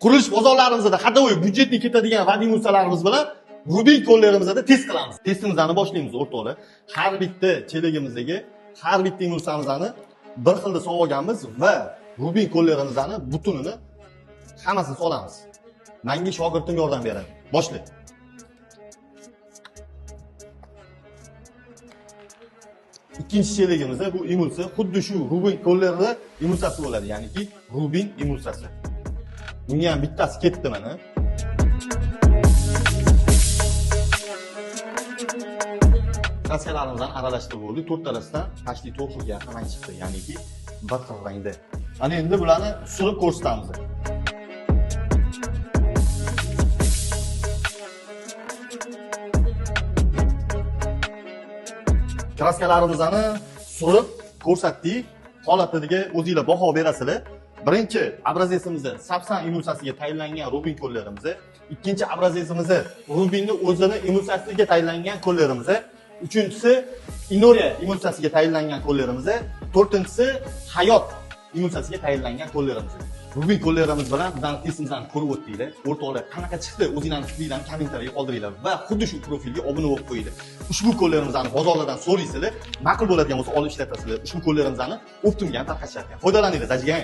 Qurilish bozorlarimizda ходовой byudjetni ketadigan vad emulsiyalarimiz bilan Rubin kollerimizda test qilamiz. Testimizni boshlaymiz o'rtoqlar. Har bitta chelagimizdagi har bitta emulsiyamizni bir xilda solib olganmiz va Rubin kollerimizni butunini hammasini solamiz. Menga shogirdim yordam beradi. Boshla. Ikkinchi chelagimizda bu emulsiya xuddi shu Rubin kollerni emulsiyasi bo'ladi, ya'niki Rubin emulsiyasi. Bunga ham bittasi ketdi mana. Kraskalarimizni aralashtirib bo'ldik. To'rttalasidan pashli 4 xilga yaqin rang chiqdi, ya'niki bir xil rangda. Ana endi bularni surib ko'rsatamiz. Kraskalarimizni surib ko'rsatdik. Holatidagi o'zingizlar baho berasizlar. Birinchi obrazetsimizni Sapsan emulsiyasiga tayinlangan Rubin kollerimiz, ikkinchi obrazetsimizni Rubinni o'zini emulsiyasiga tayinlangan kollerimiz, uchinchisi Inoria emulsiyasiga tayinlangan kollerimiz, to'rtinchisi Hayot emulsiyasiga tayinlangan kollerimiz. Rubin kollerimiz bilan bizning testimizni ko'rib o'tdinglar. O'rtoqlar, qanaqa chiqdi? O'zingizlarning fikringizni kommentariyaga qoldiringlar va xuddi shu profilga obuna bo'lib qo'yinglar. Ushbu kollerimizni bozorlardan so'raysizlar, ma'qul bo'ladigan bo'lsa olib ishlatasizlar. Ushbu kollerimizni optimga ham tarqatishyapti. Foydalaninglar, zajigan.